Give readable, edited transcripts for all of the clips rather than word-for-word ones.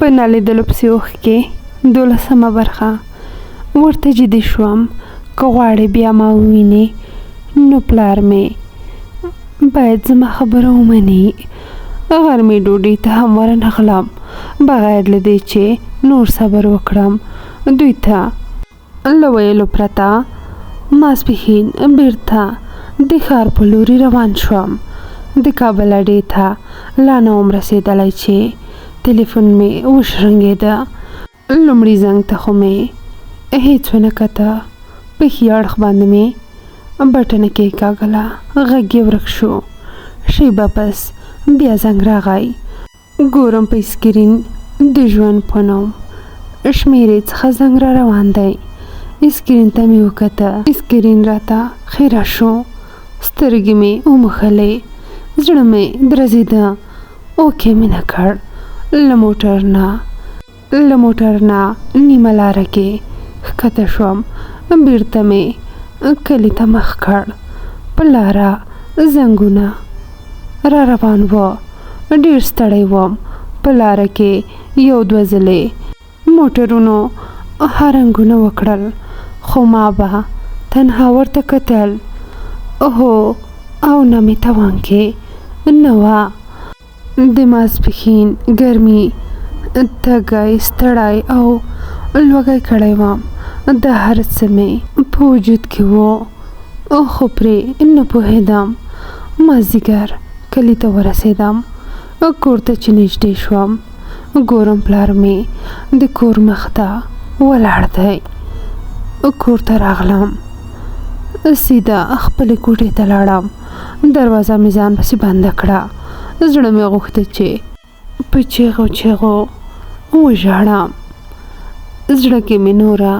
په نه لیدلو پسې اوښکې، دولسمه برخه. ورته جدي شوم، که غواړې بیا ما ووینې نو پلار مې باید زما خبره ومني. غرمې ډوډۍ ته هم ورنغلم، بغیر له دې چې نور صبر وکړم. دوی ته له ویلو پرته ماسپښین بیرته د ښار په لوري روان شوم. د کابل اډې ته لا نه وم رسېدلی چې تلیفون مې وشرنګېده. لومړي زنګ ته خو مې هېڅ ونه کته، په ښي اړخ باندې مې بټنه کېکاږله، غږ یې ورک شو. شېبه پس بیا زنګ راغی. ګورم په اسکرین د ژوند په نوم شمېرې څخه زنګ را روان دی. اسکرین ته مې وکته، اسکرین راته خیره شو. سترګې مې وموښلې، زړه مې درزېده. اوکې مې نه کړ. له موټر نه له موټر نه نیمه لاره کې ښکته شوم، بیرته مې کلي ته مخ کړ. په لاره زنګونه را روان و، ډېر ستړی وم. په لاره کې یو دوه ځلې موټرونو هارنګونه وکړل، خو ما به تنها ورته کتل. هو او نه مې توان کې نه وه. د ماسپښین ګرمي تږی، ستړی او لوږی کړی وم. دا هر څه مې په وجود کې وو، خو پرې نه پوهېدم. مازدیګر کلي ته ورسېدم. کور ته چې نږدې شوم، ګورم پلار مې د کور مخ ته ولاړ دی. کور ته راغلم، سیده خپلې کوټې ته لاړم. دروازه مې ځان پسې بنده کړه. زړه مې غوښته چې په چیغو چیغو وژاړم. زړه کې مې نوره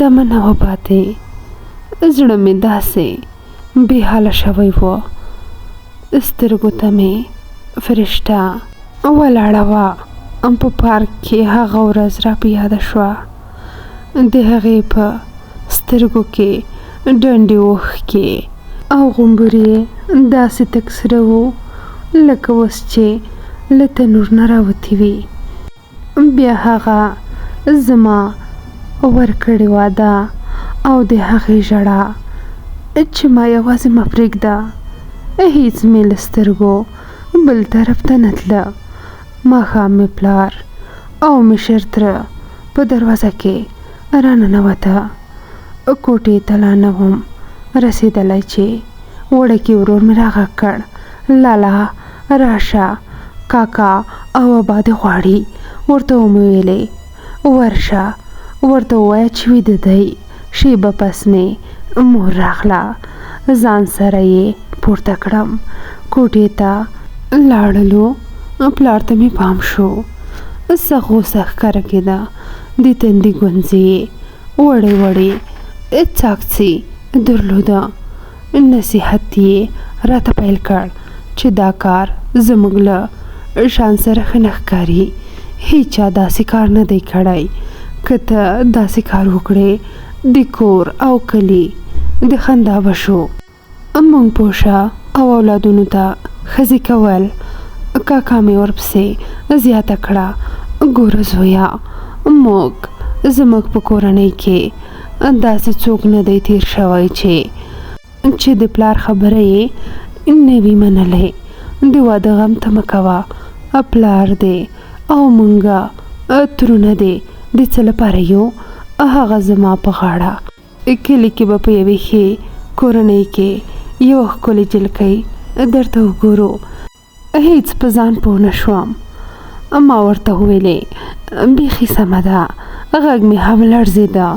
دمه نه وه پاتې. زړه مې داسې بې حاله شوی و. سترګو ته مې فرشته ولاړه وه. په پارک کې هغه ورځ را په یاده شوه. د هغې په سترګو کې ډنډې اوښکې او غومبوري یې داسې تک سره وو لکه اوس چې له تنور نه راوتي وي. بیا هغه زما ورکړې وعده او د هغې ژړا چې ما یوازې مه پرېږده، هیڅ مې له سترګو بل طرف ته نه تله. ماښام مې پلار او مشر تره په دروازه کې راننوته. کوټې ته لا نه وم رسېدلی چې وړکي ورور مې راغږ کړ، لالا راشه، کاکا او ابا دې غواړي. ورته ومې ویلې، ورشه ورته ووایه چې ویده دی. شېبه پس مې مور راغله، ځان سره یې پورته کړم. کوټې ته لاړلو، پلار ته مې پام شو، سخت غوسه ښکاره کېده. د تندي ګونځې یې وړې وړې څاکڅې درلوده. نصیحت یې راته پیل کړ چې دا کار زموږ له شان سره ښه نه ښکاري، هیچا داسې کار نه دی کړی. که ته داسې کار وکړې د کور او کلي د خندا به شو. موږ پوه شه او اولادونو ته ښځې کول. کاکا مې ورپسې زیاته کړه، ګوره زویه، موږ زموږ په کورنۍ کې داسې څوک نه دی تیر شوی چې چې د پلار خبره یې نه وي منلې. د واده غم ته مه کوه، پلار دې او مونږه ترونه دې د څه لپاره یو، هغه زما په غاړه. کلي کې به په یوې ښې کورنۍ کې یوه ښکلې جلکۍ درته وګورو. هیڅ په ځان پوه نه شوم. ما ورته وویلې، بیخي سمه ده. غږ مې هم لړزېده.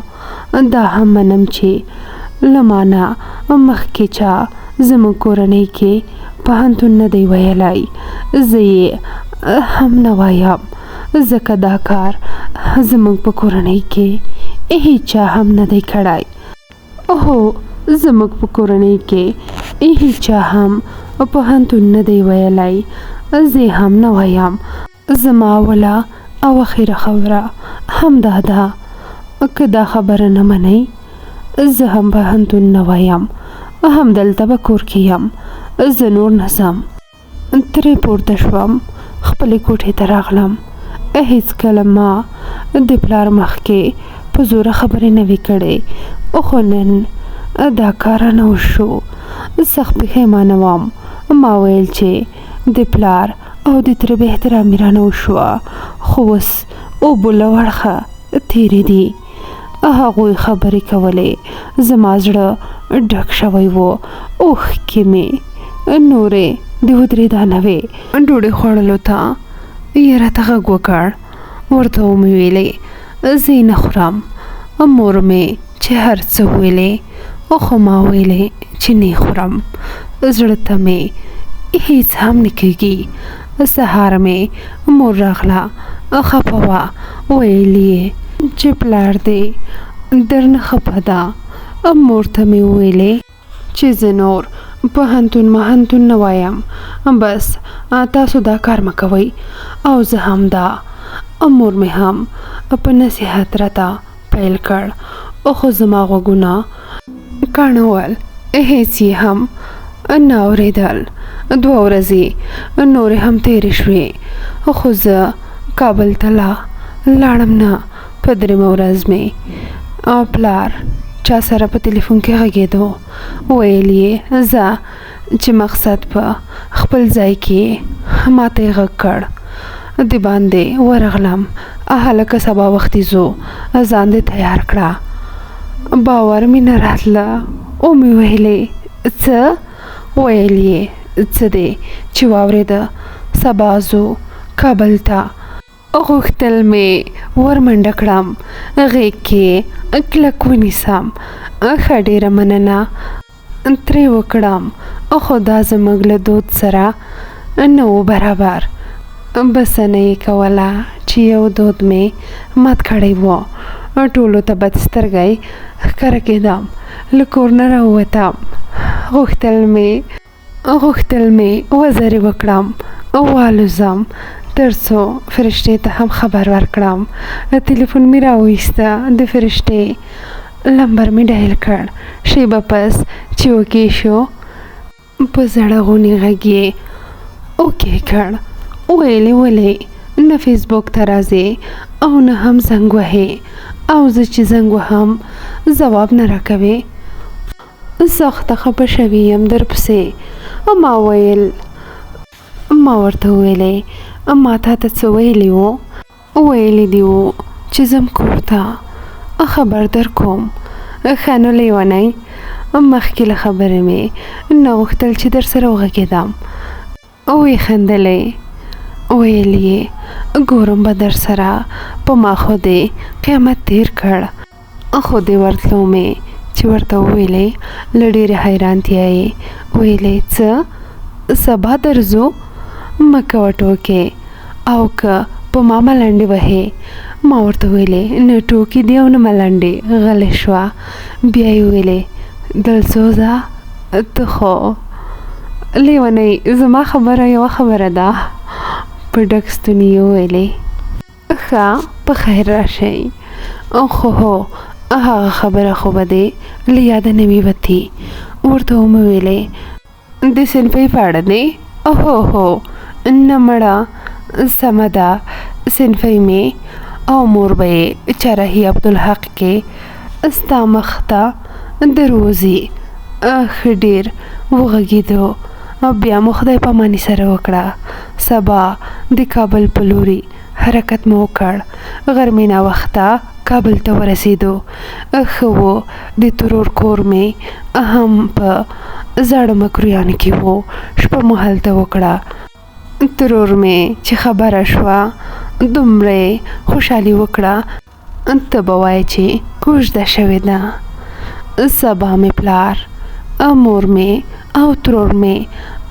دا هم منم چې له ما نه مخکې چا زموږ کورنۍ کې پوهنتون نه دی ویلی، زه یې هم نه وایم، ځکه دا کار زموږ په کورنۍ کې هیچا هم نه دی کړی. هو، زموږ په کورنۍ کې هیچا هم پوهنتون نه دی ویلی، زه یې هم نه وایم. زما اوله او اخیره خبره همدا ده، که دا خبره نه منئ زه هم پوهنتون نه وایم، همدلته به کور کې یم، زه نور نه ځم. ترې پورته شوم، خپلې کوټې ته راغلم. هېڅکله ما د پلار مخکې په زوره خبرې نه وې کړې، خو نن دا کار رانه وشو. سخت پښیمانه وم. ما ویل چې د پلار او د تره بې احترامي رانه وشوه، خو اوس اوبه له اړخه تېرې دي. هغوی خبرې کولې، زما زړه ډک شوی و، اوښکې مې نورې د ودرېدا نه وې. ډوډۍ خوړلو ته یې راته غږ وکړ، ورته ومې ویلې زه یې نه خورم. مور مې چې هر څه ویلې، خو ما ویلې چې نه یې خورم، زړه ته مې هیڅ هم نه کېږي. سهار مې مور راغله، خپه وه، ویل یې چې پلار دې درنه خپه ده. مور ته مې وویلې چې زه نور پوهنتون مهنتون نه وایم، بس تاسو دا کار مه کوئ او زه هم دا. مور مې هم په نصیحت راته پیل کړ، خو زما غوږونه کاڼه ول، هیڅ یې هم نه اورېدل. دوه ورځې نورې هم تېرې شوې، خو زه کابل ته لا لاړم نه. په درېیمه ورځ مې پلار چا سره په تلیفون کې غږېدو، ویل یې ځه چې مقصد په خپل ځای کې ما ته یې غږ کړ. د باندې ورغلم، هلکه سبا وختي ځو، ځان دې تیار کړه. باور مې نه راتله، ومې ویلې څه؟ ویل یې څه دې چې واورېده، سبا ځو کابل ته. غوښتل مې ورمنډه کړم، غېږ کې کلک ونیسم، ښه ډېره مننه ترې وکړم، خو دا زموږ له دود سره نه و برابر. بسنه یې کوله چې یو دود مې مات کړی و. ټولو ته بد سترګی ښکاره کېدم. له کور نه راووتم، غوښتل مې وزرې وکړم، والوزم، تر څو فرشتې ته هم خبر ورکړم. تلیفون مې راوایسته، د فرشتې لمبر مې ډایل کړ. شېبه پس چې اوکې شو، په زړه غوني غږ یې اوکې کړ، ویل یې ولې نه فیسبوک ته راځې او نه هم زنګ وهې، او زه چې زنګ وهم ځواب نه راکوې؟ سخته خپه شوې یم درپسې. ما ویل ما ورته وویلې ما تا ته څه ویلي وو؟ ویلي دي وو چې ځم کور ته خبر در کوم. ښه نو لیونی، مخکې له خبرې مې نه غوښتل چې در سره وغږېدم. ویې خندلې، ویل یې ګورم به در سره، په ما خو دې قیامت تېر کړ. خو دې ورتلو مې چې ورته وویلې، له ډېرې حیرانتیا یې ویلې څه؟ سبا درځو؟ مه کوه ټوکې، او که په ما ملنډې وهې؟ ما ورته ویلې نه ټوکې دي او نه ملنډې. غلې شوه، بیا یې وویلې دلسوزه ته خو لیونۍ، زما خبره یوه خبره ده. په ډک ستوني یې وویلې ښه په خیر راشئ، خو هو هغه خبره خو به دې له یاده نه وي وتې. ورته ومې ویلې د صنفۍ په اړه دی؟ هو هو، نه مړه سمه ده، صنفۍ مې او مور به یې چرهي عبدالحق کې ستا مخ ته دروځي. ښه ډېر وغږېدو، بیا مو خدای پاماني سره وکړه. سبا د کابل په لوري حرکت مو وکړ. غرمې ناوخته کابل ته ورسېدو. ښه و د ترور کور مې هم په زاړه مکرویانو کې و، شپه مو هلته وکړه. ترور مې چې خبره شوه دومره یې خوشحالي وکړه، ته به وایې چې کوژده شوې ده. سبا مې پلار، مور مې او ترور مې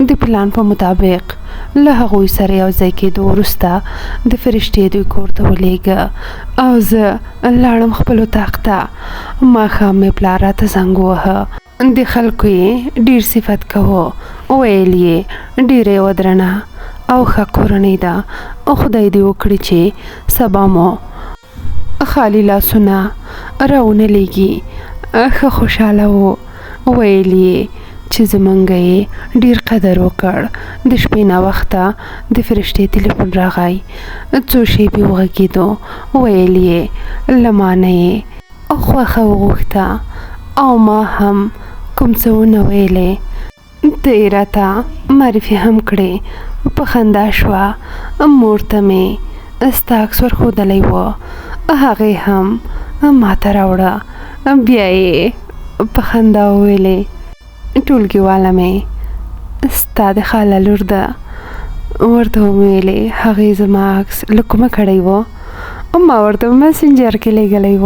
د پلان په مطابق له هغوی سره یو ځای کېدو وروسته د فرشتې دوی کور ته ولېږه او زه لاړم خپل اتاق ته. ماښام مې پلار راته زنګ ووهه. د خلکو یې ډېر صفت کوه، ویل یې ډېره یوه درنه او ښه کورنۍ ده، خدای دې وکړي چې سبا مو خالي لاسونه راونه لېږي. ښه خوشحاله و، ویل یې چې زمونږ یې ډیر قدر وکړ. د شپې ناوخته د فرشتې تلیفون راغی، څو شیبې وغږیدو، ویل یې له ما نه یې خوښه وغوښته او ما هم کوم څه ونه ویلې. ته یې راته معرفي هم کړې. په خندا شوه. مور ته مې ستا عکس ورښودلی و، هغې هم ماته راوړه. بیا یې په خندا وویلې، ټولګیواله مې ستا د خاله لور ده. ورته ومې ویلې، هغې زما عکس له کومه کړی و؟ ما ورته په مسنجر کې لېږلی و.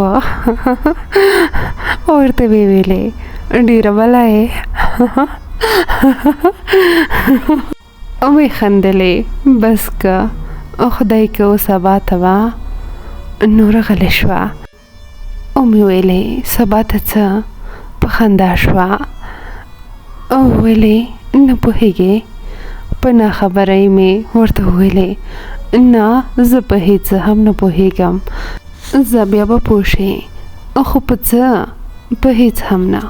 ورته ویې ویلې، ډېره بلا یې. ویې خندلې، بس که خدای که سبا ته به نوره غلې شوه. ومې ویلې، سبا ته څه؟ په خندا شوه، ویلې، نه پوهېږې؟ په ناخبرۍ مې ورته وویلې، نه زه په هېڅ هم نه پوهېږم. ځه بیا به پوه شې. خو په څه؟ په هېڅ هم نه.